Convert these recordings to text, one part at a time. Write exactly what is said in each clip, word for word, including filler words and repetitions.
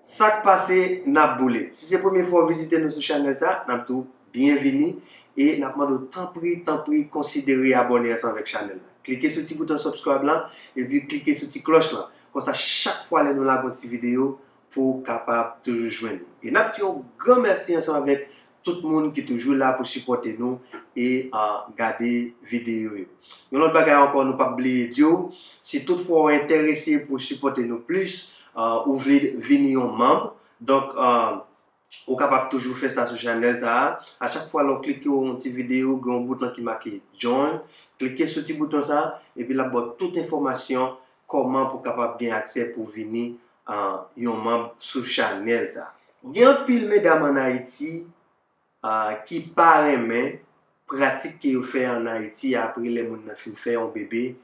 Sa k pase, n ap boule. Si se premye fwa w vizite nou sou chanèl sa, n ap di w byenvini e n ap mande w tanpri, tanpri konsidere abòne ansanm avèk chanèl la. Klike sou ti bouton subscribe lan epi klike sou ti klòch lan. Konsa chak fwa lè nou lage yon ti videyo pou w kapab toujou jwenn li. E n ap di yon gran mèsi ansanm avèk tout moun ki toujou la pou sipòte nou e gade videyo yo. Yon lòt bagay ankò nou p ap bliye di w, si toutfwa w enterese pou sipòte nou plis, ou vle vin yon manm, donk ou kapab toujou fè sa sou chanèl sa a. A chak fwa lè w klike yon ti videyo, gen yon bouton ki make join, klike sou ti bouton sa a epi l ap ba w tout enfòmasyon kòman pou w kapab gen aksè pou w vini yon manm sou chanèl sa a. Gen anpil medam ann Ayiti ki pa renmen pratik ke yo fè ann Ayiti apre lè moun nan fin fè yon bebe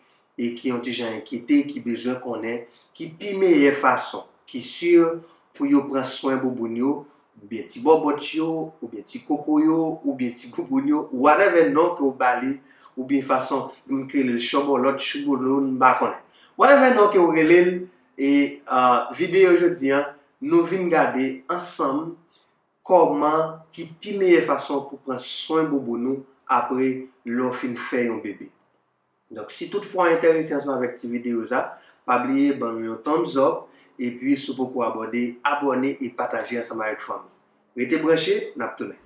e ki yon ti jan enkyete, ki bezwen konnen ki pi meyè fason, ki si pou yo pran swen bouboun yo, oubyen ti bòbòt yo, oubyen ti koko yo, oubyen ti bouboun yo, whatever non ke w ba li, oubyen fason moun k rele l chòbòlòt, chouboulou, m pa konnen. Whatever non ke w rele l, e videyo jodi a, nou vin gade ansanm kòman ki pi meyè fason pou pran swen bouboun ou apre lè w fin fè yon bebe. Donk, si toutfwa w enterese ansanm avèk ti videyo sa, pa bliye ban nou yon thumbs up, epi si w poko abòne, abòne e pataje ansanm avèk fanmi. Rete branche, n ap tounen.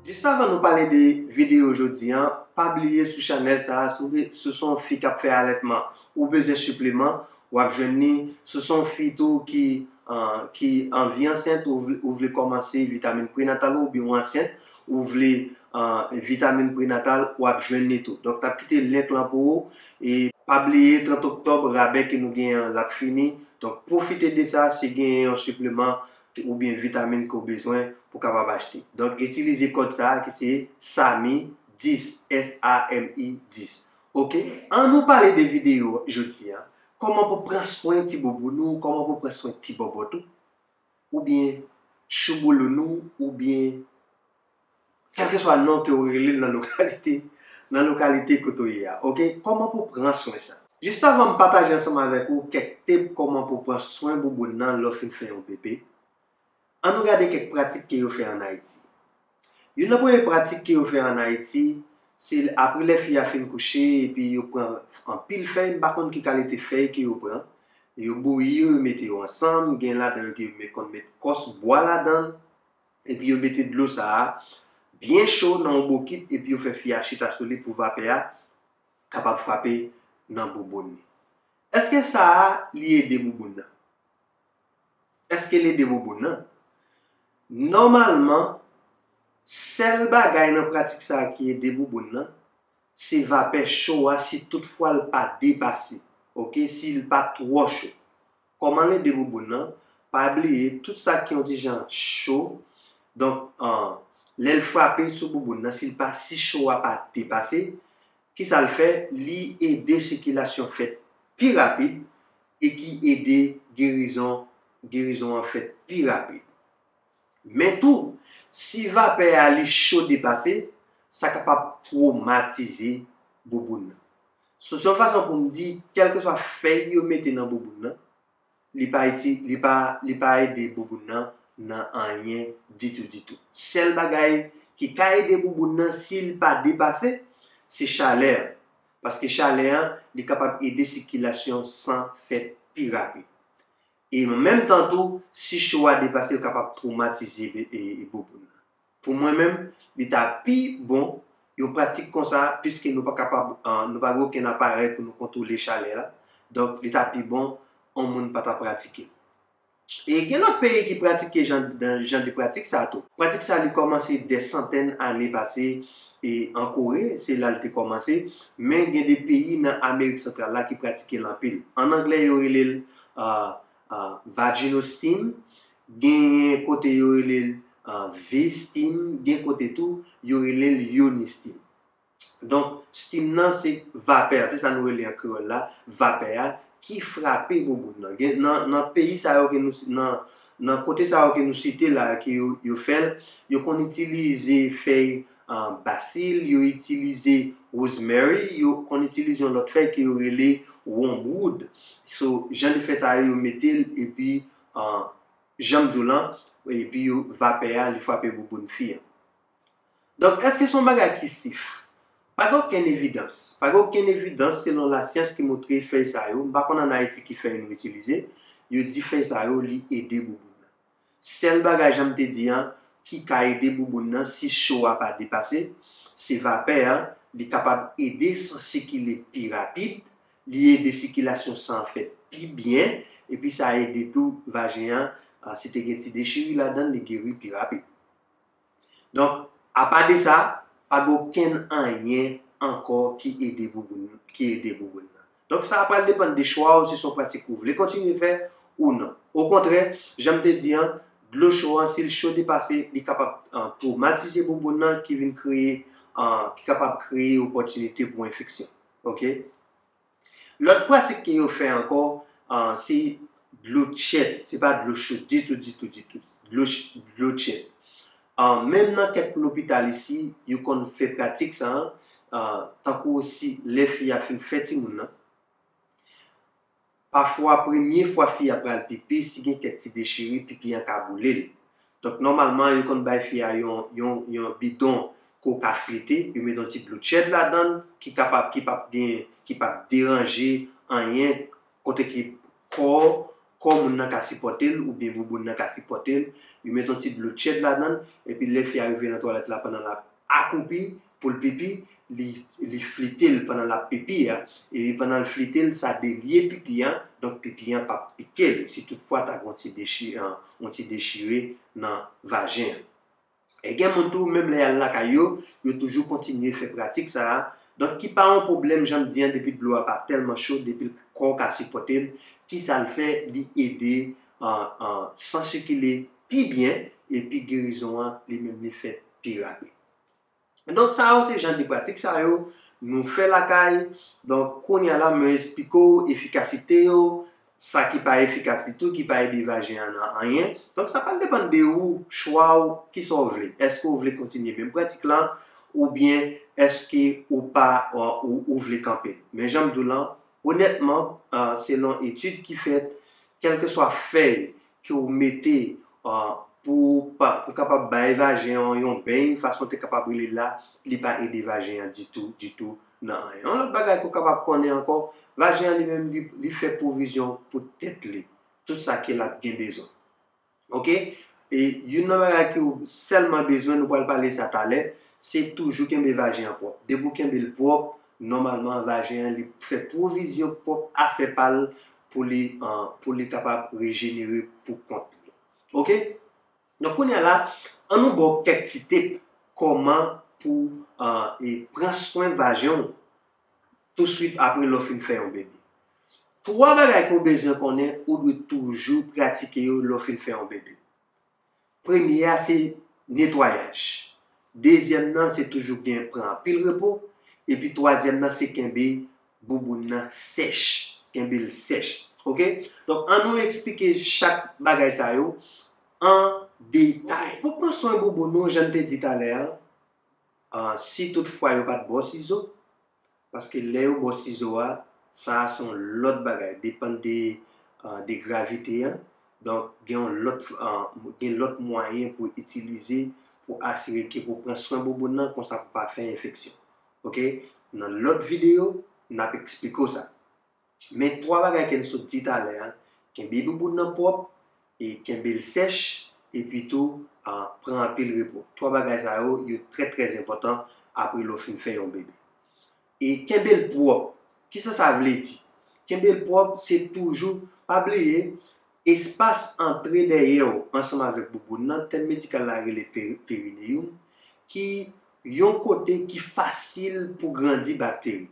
Jis avan nou pale de videyo jodi a, pa bliye sou chanèl sa a, si w se yon fi k ap fè alètman, ou bezwen sipleman, w ap jwenn li. Si w se yon fi tou ki, ki anvi ansent, ou vle, ou vle kòmanse vitamin prenatal ou, oubyen w ansent, ou vle vitamin prenatal, w ap jwenn li tou. Donk, n ap kite link lan pou ou. E pa bliye, trant oktòb, rabè ke nou genyen an, l ap fini. Donk, pwofite de sa, si genyen yon sipleman oubyen vitamin ke w bezwen pou w kapab achte. Donk, itilize kòd sa a ki se sami dis, S A M I dis. Oke? Ann nou pale de videyo jodi a. Kòman pou pran swen ti bouboun ou, kòman pou pran swen ti bòbòt ou, oubyen choubouloun ou, oubyen kèlkeswa non ke w rele l nan lokalite, nan lokalite kote w ye a. Oke? Kòman pou pran swen sa? Jis avan m pataje ansanm avèk ou kèk tip kòman pou pran swen bouboun nan lè w fin fè yon bebe, ann nou gade kèk pratik ke yo fè ann Ayiti. Youn nan premye pratik ke yo fè ann Ayiti, se apre lè fi a fin kouche epi yo pran anpil fèy, m pa konn ki kalite fèy ke yo pran, yo bouyi yo, yo mete yo ansanm, gen ladan yo ki met, konn met kòs bwa ladan l, epi yo mete dlo sa a byen cho nan yon bokit epi yo fè fi a chita sou li pou vapè a kapab frape nan bouboun li. Èske sa a li ede bouboun nan? Èske l ede bouboun nan? Nòmalman, sèl bagay nan pratik sa a ki ede bouboun nan, se vapè cho a si toutfwa l pa depase, oke, si l pa twò cho. Kòman l ede bouboun nan? Pa bliye, tout sa ki yon ti jan cho, donk, lè l frape sou bouboun nan, si l pa, si cho a pa depase, kisa l fè? Li ede sikilasyon fèt pi rapid e ki ede gerizon, gerizon an fèt pi rapid. Men tou, si vapè a li cho depase, sa kapab twomatize bouboun nan. So, se yon fason pou m di, kèlkeswa fèy yo mete nan bouboun nan, li pa iti-, li pa, li pa ede bouboun nan nan anyen ditou, ditou. Sèl bagay ki ka ede bouboun nan, si l pa depase, se chalè an. Paske chalè an, li kapab ede sikilasyon san fèt pi rapid. E an menm tan tou, si cho a depase, l kapab twomatize be-, e, e bouboun nan. Pou mwen menm, li ta pi bon, yon pratik konsa, piske nou pa kapab, ah, nou pa gen okenn aparèy pou nou kontwole chalè la. Donk, li ta pi bon, yon moun pa ta pratike l. E gen lòt peyi ki pratike jan, dan, jan de pratik sa tou. Pratik sa, li kòmanse dè santèn ane pase, e an Kore, se la l te kòmanse. Men gen de peyi nan Amerik Santral la ki pratike l anpil. An anglè, yo rele l, ah, ah, vaginal steam. Genyen kote yo rele l, ah, V-steam, gen kote tou yo rele l yoni steam. Donk, steam nan se vapè a, se sa nou rele an kreyòl la, vapè a ki frape bouboun nan. Gen, nan, nan peyi sa yo ke nou, nan, Nan kote sa yo ke nou site la, ke yo, yo fè l, yo konn itilize fèy, ah, basil, yo itilize rosemary, yo konn itilize yon lòt fèy ke yo rele wormwood. So, jan de fèy sa yo, yo mete l, epi, ah, jan m di w lan, epi yo, vapè a, li frape bouboun fi a. Donk, èske se yon bagay ki sif? Pa gen okenn evidans. Pa gen okenn evidans selon lasyans ki montre fèy sa yo. M pa konn ann Ayiti ki fèy nou itilize. Yo di fèy sa yo, li ede bouboun nan. Sèl bagay, jan m te di an, ki ka ede bouboun nan, si cho a pa depase, se vapè an. Li kapab ede san sikile pi rapid, li ede sikilasyon san an fèt pi byen, epi sa ede tou vajen an, ah, si te gen ti dechiri ladan l, li geri pi rapid. Donk, apa de sa, pa gen okenn anyen ankò ki ede bouboun, ki ede bouboun nan. Donk, sa a pral depann de chwa w, si se yon pratik ou vle kontinye fè ou non. Okontrè, jan m te di an, dlo cho an, si l cho depase, li kapab, ah, twomatize bouboun nan, ki vin kreye, ah, ki kapab kreye opòtinite pou enfeksyon. Oke? Lòt pratik ke yo fè ankò, ah, se dlo tchèt. Se pa dlo cho ditou, ditou, ditou. Dlo ch-, dlo tchèt. Ah, menm nan kèk lopital isi, yo konn fè pratik sa a, ah, tankou si lè fi a fin fè timoun nan. Pafwa, premye fwa fi a pral pipi, si gen kèk ti dechire, pipi an ka boule l. Donk, nòmalman, yo konn bay fi a yon, yon, yon bidon ke w ka flite, yo met yon ti dlo tchèd ladan l, ki kapab, ki p ap gen, ki p ap deranje anyen, kote ke kò, kò moun nan ka sipòte l, oubyen bouboun nan ka sipòte l. Yo met yon ti dlo tchèd ladan l, epi lè fi a rive nan twalèt la, pandan l ap akoupi pou l pipi, li, li flite l pandan l ap pipi a, epi pandan l flite l, sa delye pipi an, donk pipi an p ap pike l, si toutfwa ta gen yon ti dechi-, ah, yon ti dechire nan vajen an. E gen moun tou, menm lè y al lakay yo, yo toujou kontinye fè pratik sa a. Donk, ki pa yon pwoblèm, jan m di an, depi dlo a pa tèlman cho, depi kò w ka sipòte l, ki sa l fè? Li ede, ah, ah, san sikile pi byen, epi gerizon an, li menm, li fèt pi rapid. Donk, sa yo se jan de pratik sa yo nou fè lakay. Donk, kounye a la, mwen esplike w efikasite yo, sa ki pa efikas ditou, ki pa ede vajen an nan anyen. Donk, sa pral depann de ou, chwa w, kisa w vle. Èske w vle kontinye menm pratik lan, oubyen èske ou pa, ou, ou, ou vle kanpe l? Men jan m di w lan, onètman, ah, selon etid ki fèt, kèlkeswa fèy ke w mete, ah, pou pa, pou kapab bay vajen an yon beny, fason te kapab rele l la, li pa ede vajen an ditou, ditou nan anyen. Yon lòt bagay ke w kapab konnen ankò, vajen an li menm, li, li fè pwovizyon pou tèt li, tout sa ke l ap gen bezwen. Oke? E youn nan bagay ke w sèlman bezwen, nou pral pale sa talè, se toujou kenbe vajen an pwòp. Depi w kenbe l pwòp, nòmalman, vajen an, li fè pwovizyon pwòp afè pa l pou li, ah, pou li kapab rejenere pou kont li. Oke? Donk, kounye a la, ann nou ba w kèk ti tip kòman pou, ah, e pran swen vajen w touswit apre lè w fin fè yon bebe. Twa bagay ke w bezwen konnen, ou dwe toujou pratike yo lè w fin fè yon bebe. Premye a, se netwayaj. Dezyèm nan, se toujou byen pran anpil repo. Epi twazyèm nan, se kenbe bouboun nan sèch. Kenbe l sèch. Oke? Donk, ann nou eksplike chak bagay sa yo an detay. Pou pran swen bouboun nou, jan n te di talè a, ah, si toutfwa yo pa t ba w sizo, paske lè yo ba w sizo a, sa a se yon lòt bagay, depann de, ah, de gravite an. Donk, gen yon lòt, ah, gen lòt mwayen pou itilize pou asire ke pou pran swen bouboun nan, konsa pou pa fè enfeksyon. Oke? Nan lòt videyo, n ap eksplike w sa. Men twa bagay ke n sot di talè a, kenbe bouboun nan pwòp, e kenbe l sèch, epi tou, ah, pran anpil repo. Twa bagay sa yo, yo trè, trè enpòtan apre lè w fin fè yon bebe. E kenbe l pwòp. Kisa sa vle di? Kenbe l pwòp, se toujou, pa bliye, espas antre dèyè w ansanm avèk bouboun nan, tèm medikal la rele peri-, perineum, ki yon kote ki fasil pou grandi bakteri.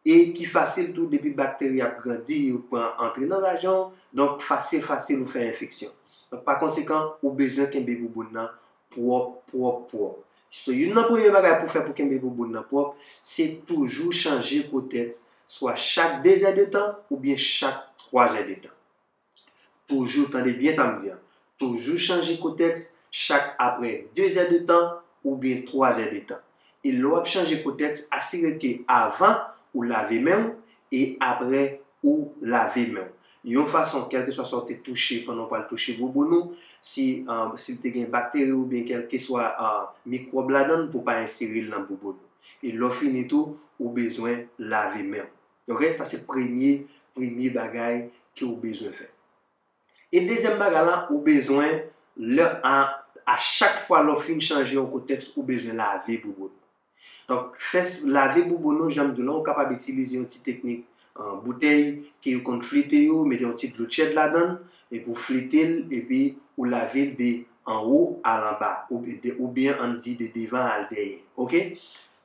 E ki fasil tou, depi bakteri ap grandi, yo pran antre nan vajen w, donk fasil, fasil ou fè enfeksyon. Donk, pa konsekan, ou bezwen kenbe bouboun nan pwòp, pwòp, pwòp. So, youn nan premye bagay pou fè pou kenbe bouboun nan pwòp, se toujou chanje koutèt, swa chak de zè de tan oubyen chak twa zè de tan. Toujou, tande byen sa m di an, Toujou chanje kotèks chak apre de zè de tan oubyen twa zè de tan. E lè w ap chanje kotèks, asire ke avan ou lave men w e apre ou lave men w. Yon fason, kèlkeswa sa w te touche pandan w pral touche bouboun ou, si, ah, si l te gen bakteri oubyen kèlkeswa, ah, mikwòb ladan l, pou w pa ensere l nan bouboun ou. E lè w fini tou, ou bezwen lave men w. Oke? Sa se premye, premye bagay ke w bezwen fè. E dezyèm bagay la, ou bezwen, lè, a, a chak fwa lè w fin chanje yon kotèks, ou bezwen lave bouboun ou. Donk, fè s-, lave bouboun ou, jan m di w lan, ou kapab itilize yon ti teknik, ah, boutèy ke yo konn flite yo, mete yon ti dlo tyèd ladan l, epi w flite l, epi ou lave l de anwo al anba, oubyen de, oubyen ann di de devan al dèyè. Oke?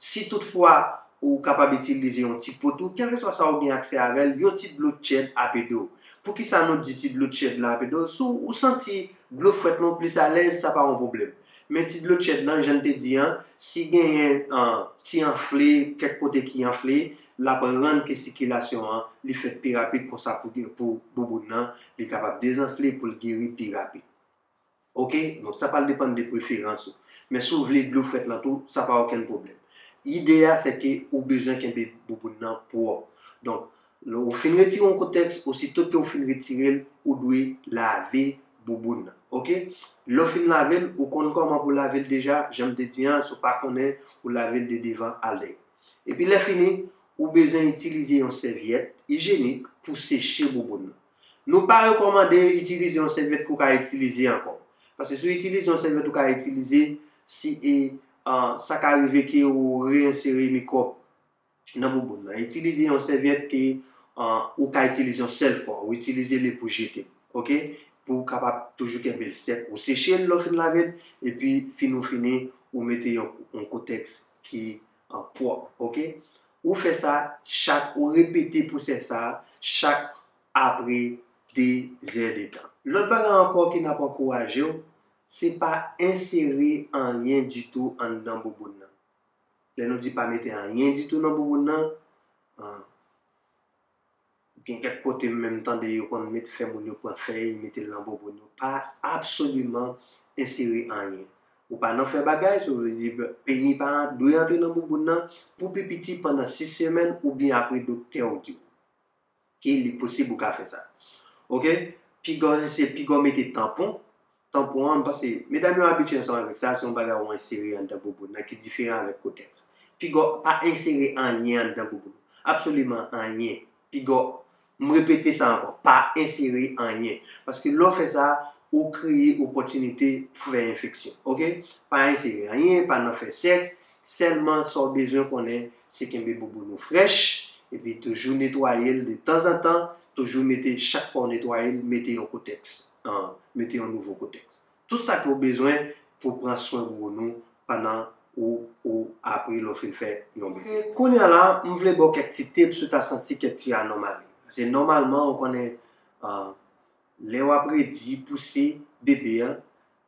Si toutfwa ou kapab itilize yon ti po tou, kèlkeswa sa ou gen aksè avè l, yon ti dlo tyèd ap ede w. Poukisa nou di ti dlo tyèd la ap ede w? Si w santi dlo frèt lan w plis alèz, sa pa yon pwoblèm. Men ti dlo tyèd lan, jan n te di an, si genyen, ah, ti anfle, kèk kote ki anfle, l ap rann ke sikilasyon an, li fèt pi rapid konsa pou, pou bouboun nan, li kapab dezanfle, pou l geri pi rapid. Oke? Donk, sa pral depann de preferans ou. Men si w vle dlo frèt lan tou, sa pa okenn pwoblèm. Ide a, se ke ou bezwen kenbe bouboun nan pwòp. Donk, lè w fin retire yon kotèks, osito ke w fin retire l, ou dwe lave bouboun nan. Oke? Lè w fin lave l, ou konn kòman pou w lave l deja, jan m te di an, si w pa konnen, ou lave l de devan al dèyè. Epi lè fini, ou bezwen itilize yon sèvyèt ijyenik pou seche bouboun nan. Nou pa rekòmande itilize yon sèvyèt ke w ka itilize ankò. Paske si w itilize yon sèvyèt ou ka itilize, si e, ah, sa ka rive ke ou reyensere mikwòb nan bouboun nan. Itilize yon sèvyèt ke, ah, ou ka itilize yon sèl fwa, ou itilize li pou jete, oke? Pou w kapab toujou kenbe l sèk. Ou seche l lè w fin lave l, epi fin ou fini, ou mete yon, yon kotèks ki, ah, pwòp, oke? Ou fè sa chak, ou repete pwosè sa a chak apre de zè de tan. Lòt bagay ankò ke n ap ankouraje w, se pa ensere anyen ditou anndan bouboun nan. Lè nou di pa mete anyen ditou nan bouboun nan, ah, gen kèk kote m menm tande yo konn met, fè moun yo pran fèy, mete l nan bouboun yo. Pa absoliman ensere anyen. Ou pa nan fè bagay, sa vle di peni pa dwe antre nan bouboun nan pou pi piti pandan sis semèn oubyen apre doktè w di w ke li posib ou ka fè sa. Oke? Piga w se piga w mete tanpon. Tanpon an, m panse, medam yo abitye ansanm avèk sa, se yon bagay ou ensere anndan bouboun nan ki diferan avèk kotèks. Piga w pa ensere anyen anndan bouboun. Absoliman anyen. Piga w, m repete sa ankò, pa ensere anyen. Paske lè w fè sa, ou kreye opòtinite pou fè enfeksyon. Oke? Pa ensere anyen, pa nan fè sèks, sèlman sa w bezwen konnen, se kenbe bouboun ou frèch, epi toujou netwaye l detanzantan, toujou mete, chak fwa w netwaye l, mete yon kotèks, ah, mete yon nouvo kotèks. Tout sa ke w bezwen pou pran swen bouboun ou pandan ou, ou apre lè w fin fè yon bebe. Kounye a la, m vle ba w kèk ti tips si w ta santi kèk ti anòmali. Paske nòmalman, ou konnen, ah, lè w ap redi pouse bebe a,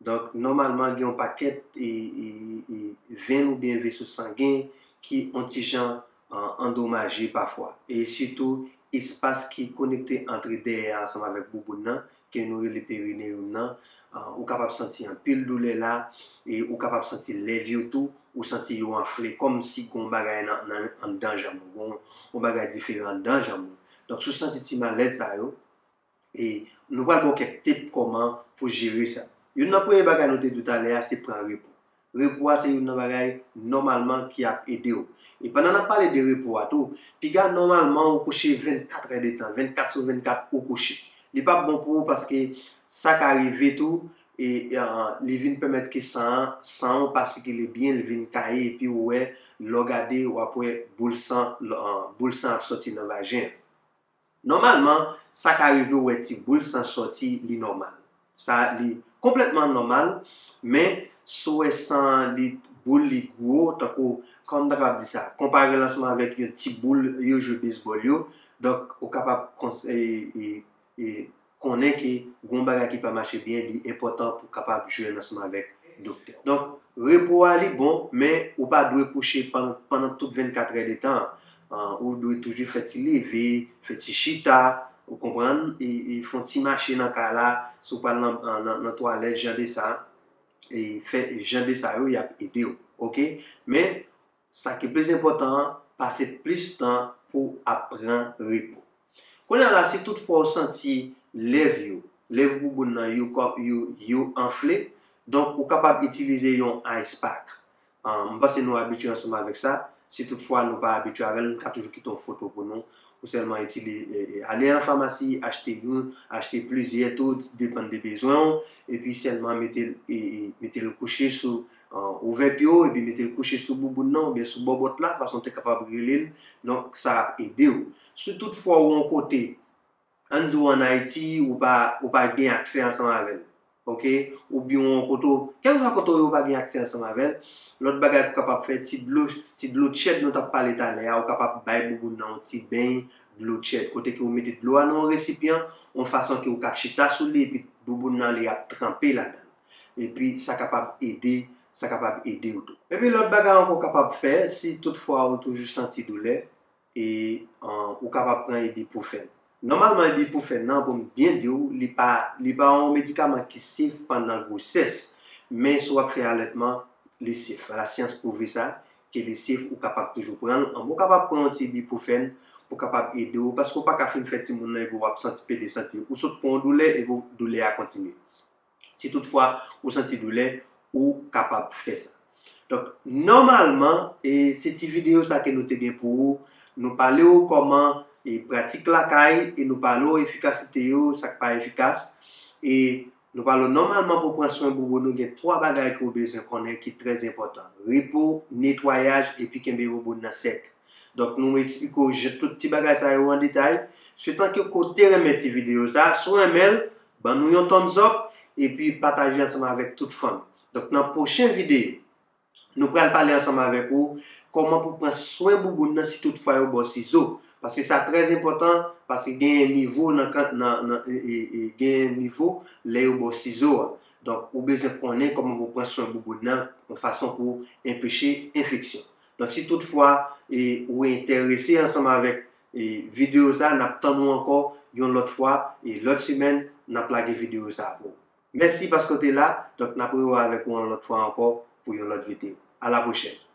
donk, nòmalman, gen yon pakèt, e, e, e, venn oubyen veso sangen ki yon ti jan, ah, andomaje pafwa. E sitou, espas ki konekte ant dèyè a ansanm avèk bouboun nan, ke nou rele perineyòm nan, ah, ou kapab santi anpil doulè la, e ou kapab santi lèv yo tou, ou santi yo anfle, kòmsi gen yon bagay nan, nan, anndan janm ou, gen yon, yon bagay diferan anndan janm ou. Donk, si w santi ti malèz sa yo, e nou pral ba w kèk tip kòman pou jere sa. Youn nan premye bagay nou te di w talè a, se pran repo. Repo a se youn nan bagay nòmalman ki ap ede w. E pandan n ap pale de repo a tou, piga nòmalman ou kouche vennkat èdtan, vennkat sou vennkat ou kouche. Li p ap bon pou ou paske sa ka rive tou, e, e, ah, li vin pèmèt ke san an, san an pa sikile byen, li vin kaye, epi ou wè, lè w gade, w ap wè boul san, ah, boul san ap sòti nan vajen an. Nòmalman, sa ka rive w wè ti boul san sòti, li nòmal. Sa, li konplètman nòmal, men si w wè san an, li, boul li gwo, tankou, kòman m ta kapab di sa, konpare l ansanm avèk yon ti boul yo jwe bezbòl yo, donk, ou kapab kons-, e, e, e, konnen ke gen yon bagay ki pa mache byen, li enpòtan pou w kapab jwenn ansanm avèk doktè. Donk, repo a li bon, men ou pa dwe kouche pandan, pandan tout vennkat èdtan an. Ah, ou dwe toujou fè ti leve, fè ti chita, Ou konprann? E, e fè yon ti mache nan kay la, si w pral nan, nan, nan twalèt, jan de sa, e fè jan de sa yo, y ap ede w, oke? Men, sa ki plis enpòtan an, pase plis tan pou w ap pran repo. Kounye a la, si toutfwa w santi lèv yo, lèv bouboun nan yo, yo, yo anfle, donk ou kapab itilize yon ice pack. Ah, m panse nou abitye ansanm avèk sa. Si toutfwa nou pa abitye avè l, m ka toujou kite yon foto pou nou. Ou sèlman itilize, e, e, ale an famasi, achte youn, achte plizyè tou, depann de bezwen w, epi sèlman mete l, e, e, mete l kouche sou, ah, ouvè pye w, epi mete l kouche sou bouboun nan, oubyen sou bòbòt la, fason te kapab rele l. Donk, sa ap ede w. Si toutfwa ou yon kote, ann di w ann Ayiti, ou pa, ou pa gen aksè ansanm avè l. Oke? Oubyen yon kote, kèlkeswa kote w ye, ou pa gen aksè ansanm avè l. Lòt bagay ke w kapab fè, ti dlo, ti dlo tchèd nou t ap pale talè a, ou kapab bay bouboun nan yon ti beny dlo tchèd. Kote ke ou mete dlo a nan yon resipyan, yon fason ke ou ka chita sou li, epi bouboun nan li ap tranpe ladan l. Epi sa kapab ede, sa kapab ede w tou. Epi lòt bagay ankò w kapab fè, si toutfwa ou toujou santi doulè, e, an, ou kapab pran ibuprofen. Nòmalman, ibuprofen nan, pou m byen di w, li pa, li pa yon medikaman ki sef pandan gwosès, men si w ap fè alètman, li sef. Lasyans pwouve sa, ke li sef, ou kapab toujou pran l. An, ou kapab pran yon ti ibuprofen pou kapab ede w, paske w pa ka fin fè timoun nan epi w ap santi pede santi. Ou sot pran yon doulè epi doulè a kontinye. Si toutfwa ou santi doulè, ou kapab fè sa. Donk, nòmalman, e, se ti videyo sa ke nou te gen pou ou. Nou pale w kòman, e, pratik lakay, e nou pale w efikasite yo, sa k pa efikas. E nou pale w nòmalman pou pran swen bouboun ou, gen twa bagay ke w bezwen konnen ki trè enpòtan. Repo, netwayaj, epi kenbe bouboun nan sèk. Donk, nou eksplike w je-, tout ti bagay sa yo an detay. Swete ke w te renmen ti videyo sa, si w renmen l, ban nou yon thumbs up, epi pataje ansanm avèk tout fanmi. Donk, nan pwochen videyo, nou pral pale ansanm avèk ou kòman pou pran swen bouboun nan si toutfwa yo ba w sizo. Paske sa trè enpòtan, paske genyen nivo nan, nan, nan, e, e, e, genyen nivo lè yo ba w sizo a. Donk, ou bezwen konnen kòman pou pran swen bouboun nan, yon fason pou enpeche enfeksyon. Donk, si toutfwa, e, ou enterese ansanm avèk, e, videyo sa, n ap tann ou ankò yon lòt fwa, e lòt semèn, n ap lage videyo sa pou ou. Mèsi paske w te la, donk n ap rewè avèk ou yon lòt fwa ankò pou yon lòt videyo. A la pwochèn!